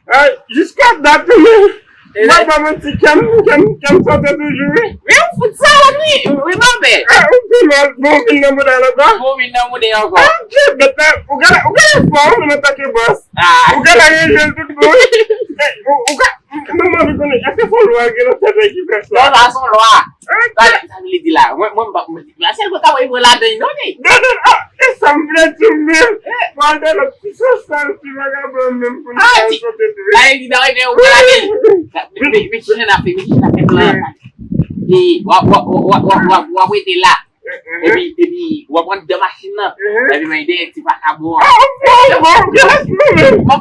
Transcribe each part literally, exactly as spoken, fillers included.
Ay, jiska dat, wi. Mwen pa manti, kè m, kè m, kè m sote toujou, wi. Men ou fout sa, wi, wi, manmè. Ou pi mal, bon, vin nan mouda lòt la. Bon, vin nan mouda ankò. Ou gade, ou gade fò, wi, men antanke bòs. Ou gade rejel tout bon. Ou ka, mwen, mwen anvi konnen, èske fò lwa gen nan tèt ki fè sa? Non, sa se yon lwa. Sa, sa vle di la, mwen, mwen, m pa, mwen, la sèl mwen ka wè mwen ladan non, men. Gade, ah, e sa m vle di menm. Pandan lòt ti sòsal, ti vagabon menm pou nou fè sote tou. Sa vle di, nan, men, ou ladan. Men, men, men, ki jan n ap fè, men, ki jan n ap fè plan. E, w ap, w ap, w ap, w ap, w ap, w ap rete la. Epi, epi, w ap rantre nan machin nan. Epi, men, dèyè ti vakabon an. Mwen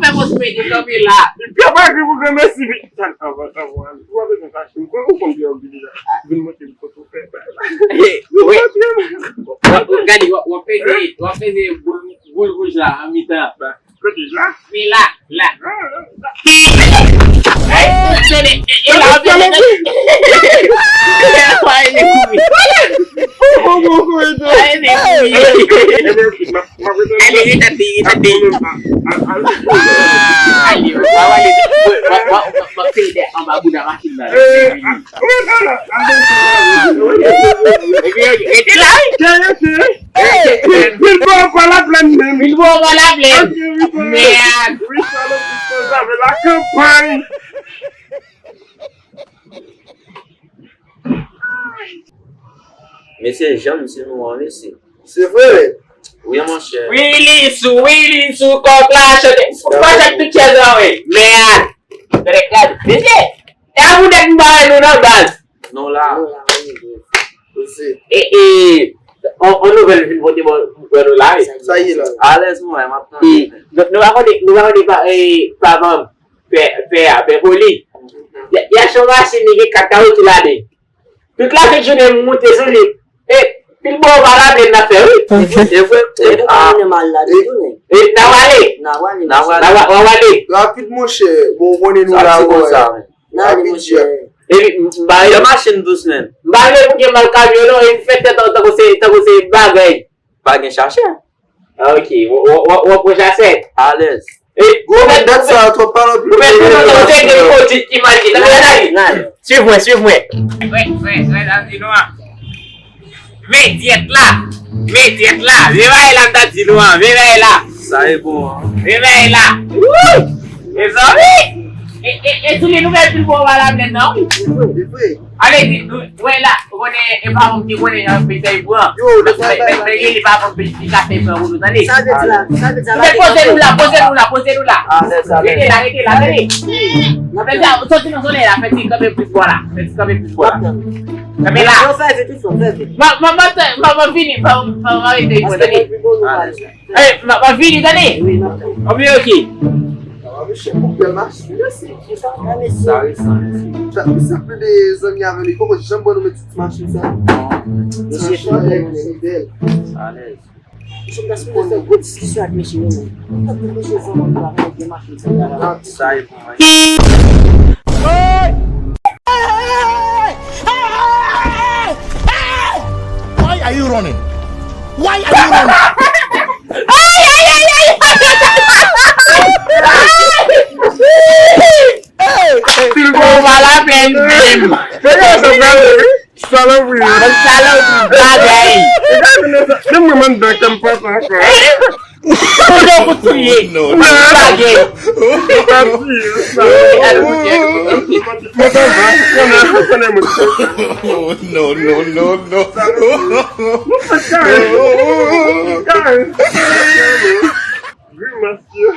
fè mwen sou mete kanpe la. Epi, ap agri pou granmèsi. Tann, anvan, anvan, anvan. Ou pa bezwen fache. Ou konn, ou konn byen obi deja. Vin montre m kote ou fè. Wi. W ap, w ap gade, w ap, w ap peze, w ap peze boul, boul wouj la, an mitan. Kote la? Men la, la. Ay, tande, e, e la, tande, tande. Fò e li kouri. Fò e li kouri. Ale, retande, retande. Ale, w ap ale, w ap, w ap, w ap, w ap pede anba bouda machin nan. Rete la, wi. Rete, rete. Bilbo pa laplèn menm. Bilbo pa laplèn. Mèd. Wi, sa nou tout zave la kanpay. Mesye, jan misye nou an, mesye. Se vre. Wi, monchè. Wi, li sou, wi, li sou kòk la, chante. Fò chante tout chèz la, wi. Mèd. Gade, gade. Mesye, e a pou nèg m ba nou nan baz. Non la. E, e, on, on nouvèl vin pote bò, bò nou la, wi. Sa ye la. Alèz mwen, m ap tande. E, nou, nou pa konn, nou pa konn pa, e, pa vann pè, pè a, pè poli. Y a, y a chon machin, li gen kat kawoutchou ladan. Tout la fin jounen m moute sou li. E, pil bò pa la plen n ap fè, wi. Se vre, se vre. E, n ap ale. N ap ale. N ap ale. W ap ale. Rapid, monchè. Bon, ou konnen nou la, wi. N ale, monchè. Epi, m pa. Yon machin dous, menm. M pa vle pou gen mal kamyon, non, e fè tèt an tankou se, tankou se bagay. Pa gen chache. Ah, ok. W, w, w, w ap pran chache. Alèz. E, gwo mèt dat sa, twòp pale anpil. Ou mèt tou nan tande de kondit ki mal ki nan bagay. Suiv mwen, suiv mwen. Wè, wè, wè, sa di nou an. Medyèt la! Medyèt la! Men bagay la m ta di nou an, men bagay la! Sa e bon an. Men bagay la! Wouy! Mezanmi! E, e, e sou li nou mèt pil bon pa la plèn nan, wi. Ale di, nou, wè la, ou konnen, e pa moun ki konnen jan peyi sa e pran. Yo, men, men, men, li pa moun peyi ki ka fè pran pou nou, tande. Sa vle di la, sa vle di la. Men poze nou la, poze nou la, poze nou la. Rete la, rete la, tande. Fè sa, soti nan solèy la, fè ti kanpe plis bò la. Fè ti kanpe plis bò la. Kanpe la. Yo, fè vit, wi, fè vit. Mwen, mwen, mwen, mwen, mwen vini, mwen, mwen, mwen rete, mwen tande. Ey, mwen, mwen vini, tande. Wi, mwen tande. Mwen vini, ok. Sa va, mesye, pou bèl machin, mesye. Sa resan, mesye. Sa, sa ple de zanmi avè li, poko janm ban nou met ti machin sa. Mesye, machin bèl, mesye. Bèl. Sa alèz. Mesye, m ta sipoze fè gwo diskisyon ak mesye yo, men. Tankou mesye zanmi m yo avè gen machin sa. Sa e bon, wi. Why are you running? Why are you running? Ay, ay, ay, ay! Ay! Pil bon pa la plèn menm. Salopri. Ban salopri bagay. Depi mwen mande kè m papa ankò. Kote w kout souye? Ou bagay. Mwen pa di. Mwen pa va. Konnen, konnen mwen. No, no, no, no. Nou pa kare. Kare. Grimas yo.